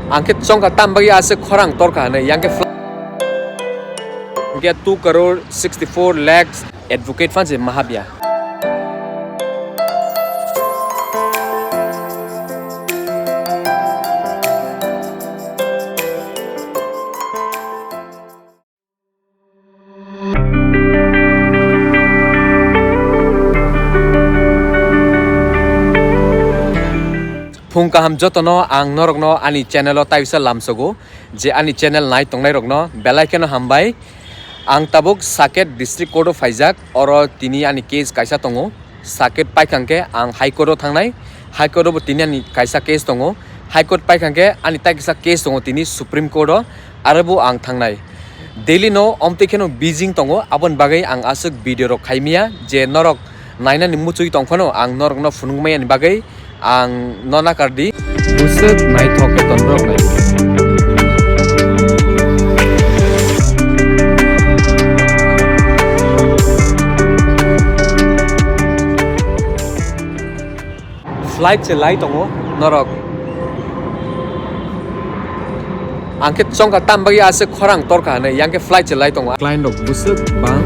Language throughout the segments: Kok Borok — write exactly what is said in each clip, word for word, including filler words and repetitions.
Ang khe chongkha tam bagwi aswk khorang torkha hwnwi, yang khe fl-, hwnkhe two crore sixty four lakhs advocate phan se mahabya. Phung kaham jotono ang norokno ani channel o taisa lamsogo, je ani channel nai tongnai rokno belai kheno hambai. Ang tabuk Saket District Court o phaijak, oro tini ani case kaisa tongo. Saket paikha hwnkhe ang High Court o thangnai, High Court o bo tini ani kaisa case tongo, High Court paikha hwnkhe ani tai kisa case tongo tini Supreme Court o, aro bo ang thangnai. Daily no omtwi kheno busy tongo, aboni bagwi ang aswk video rok khaimya je norok nainani muchwi tongphano ang norokno phunukmaya ni bagwi ang no nakardi. Bwswk naithok khe tonborok naidi. Flight se lai tongo norok. Ang khe chongkha tam bagwi aswk khorang torkha hwnwi, yang khe flight se lai tongo. Client rok bwswk bang.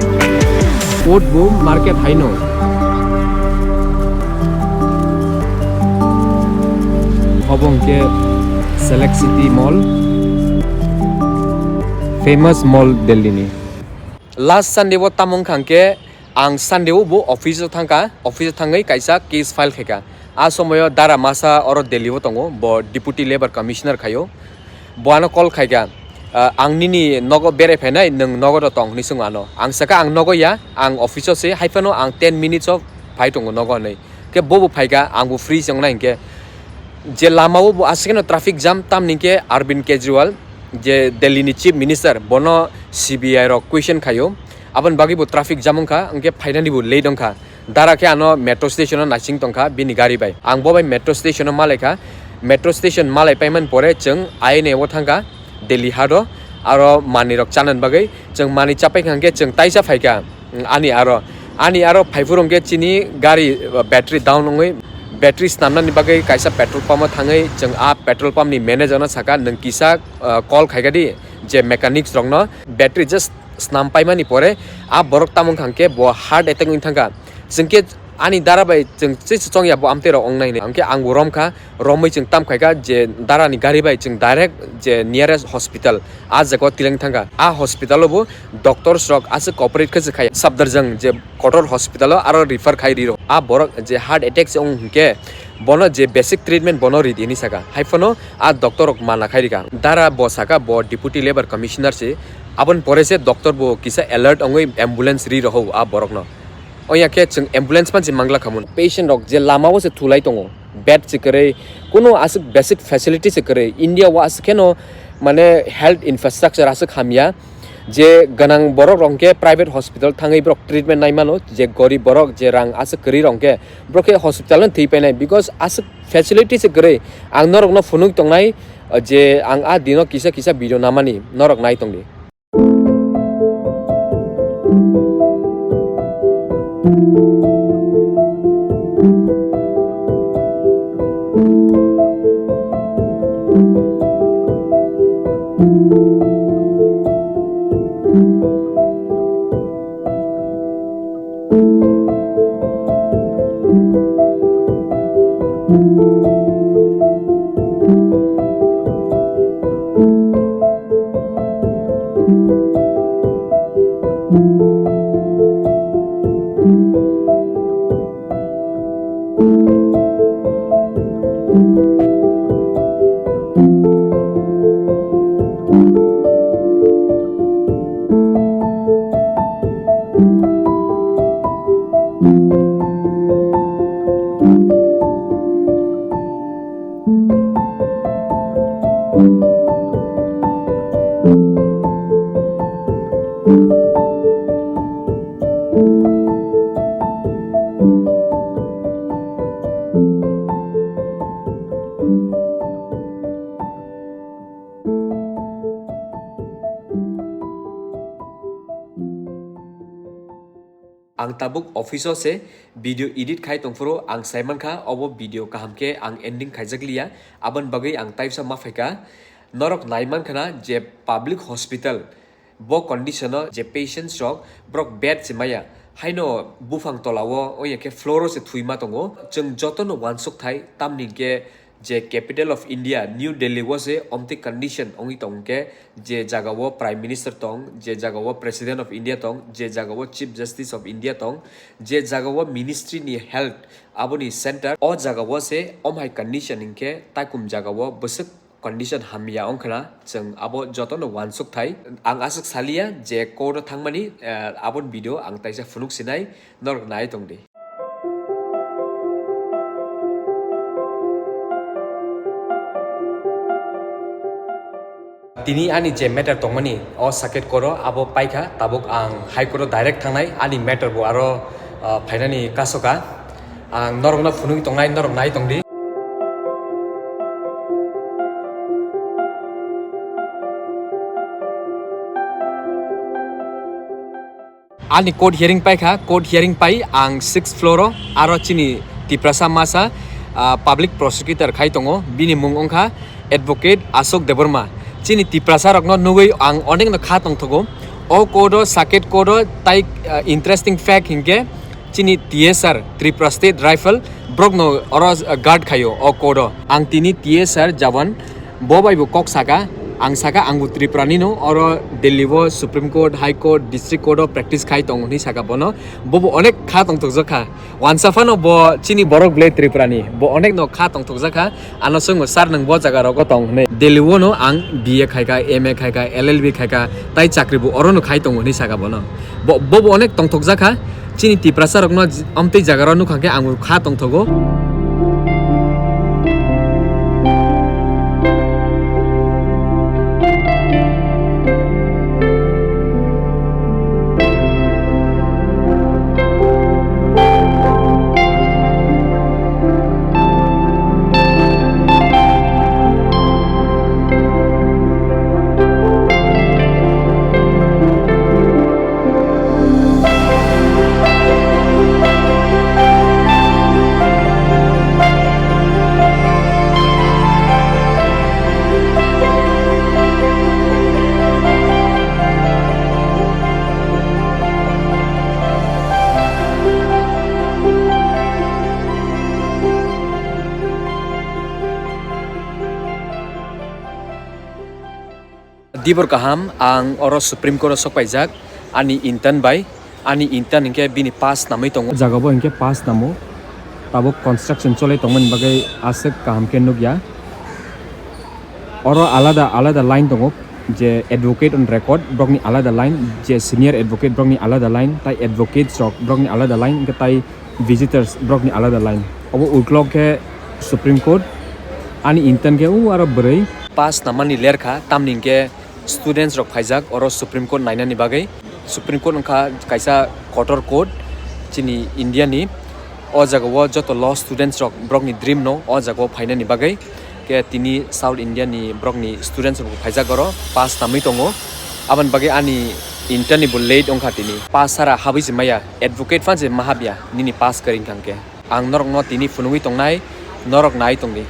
Court bo market haino. Obo hwnkhe Select City Mall, famous mall Delhi ni. Last Sunday o tamo wngkha hwnkhe ang Sunday o bo office o thangkha, office o thangwi kaisa case file khaikha. A somoyo dara masa oro Delhi o tongo, bo Deputy Labour Commissioner khaio. Bo ano call khaikha, "Ah, ang nini nogo berai phainai, nwng nogo do tong?" hinwi swngo ano. Ang sakha, "Ang nogo ya, ang office o se, haiphano ang ten minutes o phai tongo nogo," hinwi. Khe bo bo phaikha, ang bo free se wngnai hinkhe. Je lama o bo aswk kheno traffic jam, tamni hinkhe Arvind Kejriwal, je Delhi ni Chief Minister, bono C B I rok question khaio. Aboni bagwi bo traffic jam wngkha, hinkhe phainani bo late wngkha. Dara khe ano metro station o naising tongkha bini gari bai. Ang bo bai metro station o malaikha. Metro station malai paimani pore chwng I N A o thangkha Delhi hato, aro manwi rok chanani bagwi. Chwng manwi chapai kha hwnkhe chwng taisa phaikha, mm, ani aro. Ani aro phaiphuru hwnkhe chini gari, uh, battery down wngwi battery snamnani bagwi kaisa petrol pump o thangwi chwng a petrol pump ni manager no sakha, "Nwng kisa, uh, call khaikha di je mechanics rokno." Battery just snam paimani pore a borok tamo wngkha hwnkhe bo heart attack wngwi thangkha. Chwng khe ani dara bai chwng chis chongya bo amtwi rok wngnai hinwi. Hwnkhe ang bo romkha, romwi chwng tam khaikha je dara ni gari bai chwng direct je nearest hospital a jaga o tileng thangkha. A hospital o bo doctors rok aswk cooperate khe se khai. Safdarjung je Kotor hospital o aro refer khai ri rw. A borok je heart attack se wng hwnkhe bono je basic treatment bono ri di hinwi sakha. Haiphano a doctor rok mana khai rikha. Dara bo sakha bo Deputy Labour Commissioner se. Aboni pore se doctor bo kisa alert wngwi ambulance ri rohou a borokno. Oya khe chwng ambulance phan se manglak khamun. Patient rok je lama o se thulai tongo. Bed se kwrwi, kuno aswk basic facility se kwrwi. India o aswk kheno mane health infrastructure aswk hamya. Je gwnang borok rok hwnkhe private hospital thangwi borok treatment nai mano, je gorib borok, je rang aswk kwrwi rok hwnkhe borok khe hospital no thwi painai, because aswk facility se kwrwi. Ang norok no phunuk tongnai, je ang a dino kisa kisa video namani norok nai tongdi. Ang tabuk office o se video edit khai tongphuru ang saimankha obo video kaham khe ang ending khaijak liya, aboni bagwi ang taisa ma phaikha. Norok naimankha na je public hospital bo condition o je patients rok borok bed se maya, haino buphang tola o oya khe floor o se thwima tongo. Chwng jotono uansuk thai, tamni hwnkhe je capital of India New Delhi o se omtwi condition wngwi tong khe, je jaga o Prime Minister tong, je jaga o President of India tong, je jaga o Chief Justice of India tong, je jaga o Ministry ni Health aboni center, o jaga o se omhai condition hinkhe takum jaga o bwswk condition hamya wngkhana, chwng abo jotono uansuk thai. Ang aswk saliya je court o thangmani, eh, aboni video ang taisa phunuk sinai, norok nai tong di. Tini ani je matter tongmani o circuit court o abo paikha, tabuk ang High Court o direct thangnai, ani matter bo aro, ah, phainani kasoka. Ang norokno phunugwi tongnai, norok nai tong di. Ani court hearing paikha, court hearing pai ang sixth floor o, aro chini Tiprasa masa, ah, public prosecutor khai tongo, bini mung wngkha Advocate Ashok Debbarma. Chini Tiprasa rokno nugwi ang onekno kha tongthogo. O court o, circuit court o tai, ah, interesting fact hinkhe chini T S R, Tripura State Rifle, borokno oro, ah, guard khaio o court o. Ang tini T S R jawan, bo bai bo kok saka, ang saka, "Ang bo Tripura ni no, oro Delhi o Supreme Court, High Court, District Court o practice khai tong," hinwi saka bono. Bo bo onek kha tongthokjak kha. Wansa phano bo chini borok ble Tripura ni, bo onek no kha tongthokjak kha. Ano swngbo, "Sir, nwng bo jaga rogo tong?" hinwi. Delhi o no ang B A khaika, M A khaika, L L B khaika, tai chakri bo oro no khai tongo hinwi saka bono. Bo, bo bo onek tongthokjak kha. Chini Tiprasa rokno j-, amtwi jaga rok nukha khe ang kha tongthogo. Dibor kaham, ang oro Supreme Court o sok paijak, ani intern bai, ani intern hinkhe bini pass namwi tongo. Jaga bo hinkhe pass namo, tabuk construction cholai tongmani bagwi aswk kaham khe nukya. Oro alada alada line tongo, je advocate on record borokni alada line, je senior advocate borokni alada line, tai advocates rok borokni alada line, hinkhe tai visitors borokni alada line. Obo uklok khe Supreme Court, ani intern khe u aro bwrwi. Pass namani lerkha, tamni hinkhe students rok phaijak oro Supreme Court nainani bagwi. Supreme Court wngkha kaisa kotor court chini India ni. O jaga o joto law students rok borokni dream no o jaga o phainani bagwi. Khe tini South India ni borokni students rok phaijak oro pass namwi tongo. Aboni bagwi ani intern ni bo late wngkha tini. Pass sara habwi se maya, advocate phan se ma habya, nini pass kwrwi wngkha hwnkhe. Ang norokno tini phunugwi tongnai, norok nai tongdi.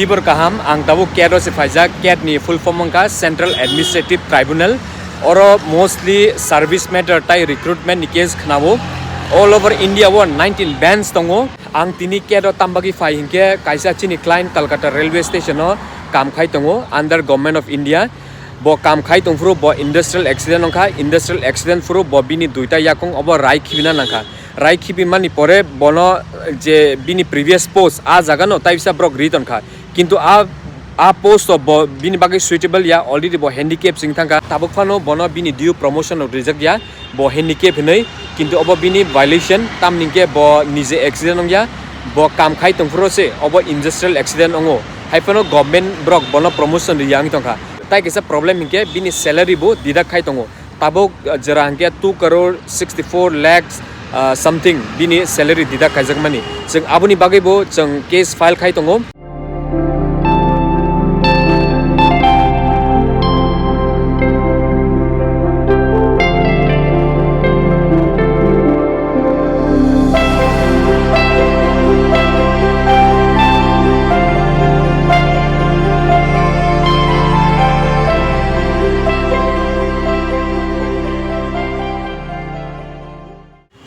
Dibor kaham, ang tabuk CAT o se phaijak. CAT ni full form wngkha Central Administrative Tribunal. Oro mostly service matter tai recruitment ni case khnao. All over India o nineteen bench tongo. Ang tini CAT o tambagwi phai hinkhe kaisa chini client Calcutta railway station o kam khai tongo under Government of India. Bo kam khai tongphuru bo industrial accident wngkha, industrial accident phuru bo bini duita yakung obo rai khibina nangkha. Rai khibimani pore bono je bini previous post a jaga no taisa borok ri tongkha. Kintu a, a post o bo bini bagwi suitable ya, already bo handicap sing thangkha. Tabuk phano bono bini due promotion rok rijak ya, bo handicap hinwi. Kintu obo bini violation, tamni hwnkhe bo nije accident wngya, bo kam khai tongphuru se obo industrial accident wngo. Hai phano government borok bono promotion riya wngwi tongkha. Tai kisa problem hinkhe bini salary bo deduct khai tongo. Tabuk, uh, jora hinkhe two crore sixty four lakhs, uh, something bini salary deduct khaijakmani. Chwng aboni bagwibo chwng case file khai tongo.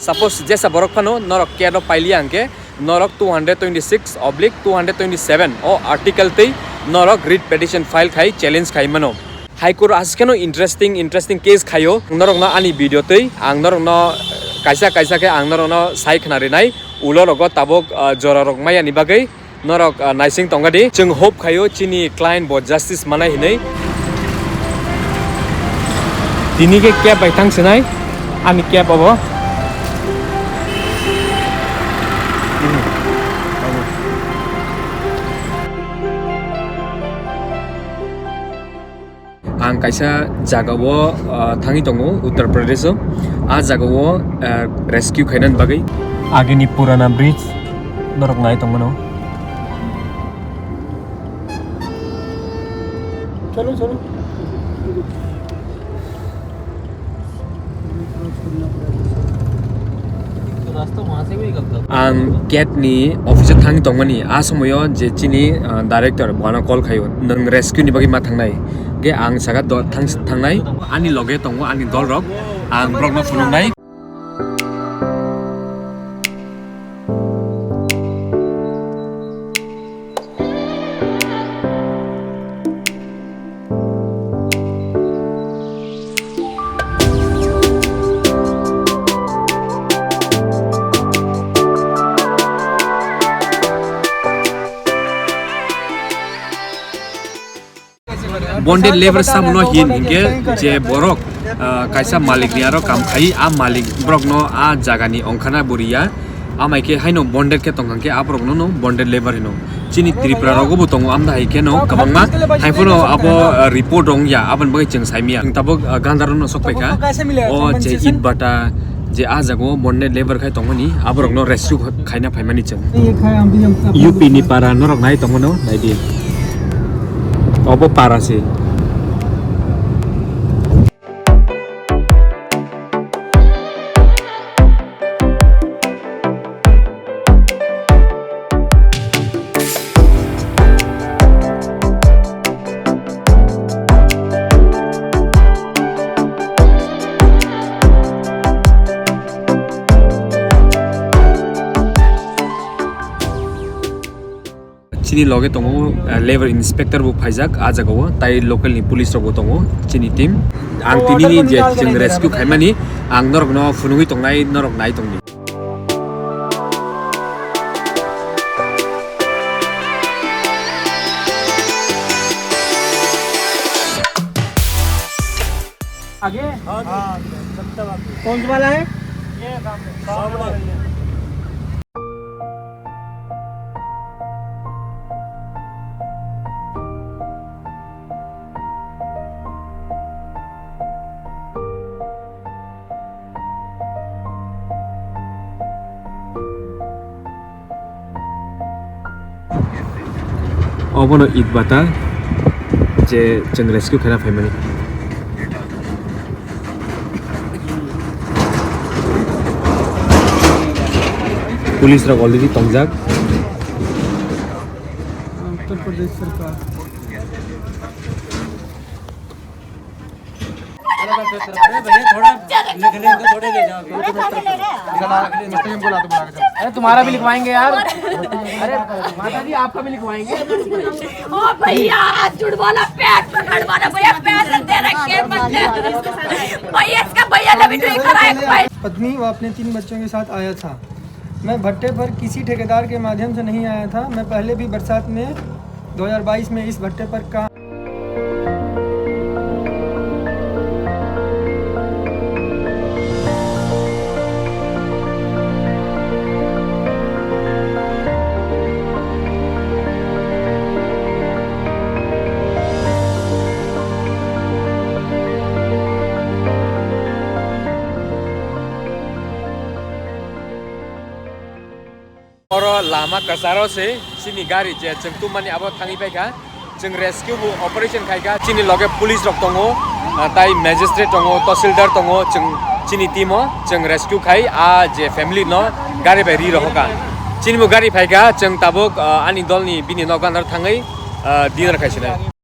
Suppose jesa borok phano norok case o pailiya hwnkhe norok two hundred twenty six oblique two hundred twenty seven o article twi norok writ petition file khai challenge khai mano. High Court aswk kheno interesting, interesting case khaio. Norokno ani video twi ang norokno kaisa kaisa khe ang norokno sai khna rinai. Ulo rogo tabuk, ah, jora rok maya ni bagwi norok, ah, naising tongkha di. Chwng hope khaio chini client bo justice manai hinwi. Tini khe cab bai thang sinai ani cab abo. Ang kaisa jagao, ah, thangwi tongo, Uttar Pradesh o. A jagao, ah, rescue khainani bagwi. Agini purana bridge norok nai tongmano. Chalo, chalo. Ang gate ni office o thang tongmani, a somoyo je chini, ah, director bono call khaio, "Nwng rescue ni bagwi ma thangnai?" Ge ang saka do-, thang-, thangnai, ani loge tongo ani dol rok, ang borok no phunuknai. Bonded labour sabono hin hinkhe je borok, ah, kaisa malik ni aro kam khai, a malik borokno a jagani ongkhana buriya, amai khe haino bonded khe tongkha khe a borokno no bonded labour hino. Chini Tripura rogo bo tongo, amda hai kheno kwbangma, hai phano abo, ah, report rong ya, aboni bagwi chwng saimya. Ang tabuk, ah, Gandharano sok paikha. O je it bata, je a jaga o bonded labour khai tongmani, aborokno rescue khaina phaimani chwng. U P ni para norok nai tongmano, naidi. Obo para se. Chini loge tongo, eh, labour inspector bo phaijak ah jagao, tai local ni police rok bo tongo chini team. Ang tini ni je chwng rescue khaimani, ang norok no phunugwi tongnai, norok nai tongdi. आगे? हाँ, कौन सा वाला है? ये काम है। Obono it bata je chwng rescue khaina phaimani. Police rok already tongjak. Uttar Pradesh sarkar. अरे भैया, थोड़ा निकले तो थोड़े ले जाओ। निकल आ, मिस्त्री हमको ला दो, बुला के जाओ। अरे तुम्हारा भी लिखवाएंगे यार। अरे माता जी, आपका भी लिखवाएंगे। ओ भैया, हाथ जुड़वाना, पैर पकड़वाना भैया, पैसे दे रखे हैं बंदे। भैया, इसका भैया ने भी नहीं कराया भाई। पत्नी व अपने तीन बच्चों के साथ आया था। मैं भट्टे पर किसी ठेकेदार के माध्यम से नहीं आया था। मैं पहले भी बरसात में दो हज़ार बाईस में इस भट्टे पर काम Oro lama kwcharo se chini gari je chwng tumani abo thangwi paikha. Chwng rescue bo operation khaikha. Chini loge police rok tongo, ah, tai magistrate tongo, tahsildar tongo, chwng chini team o chwng rescue khai a je family no gari bai ri rohorkha. Chini bo gari phaikha, chwng tabuk, ah, ani dolni bini nok gandar thangwi, ah, dinner khaisinai.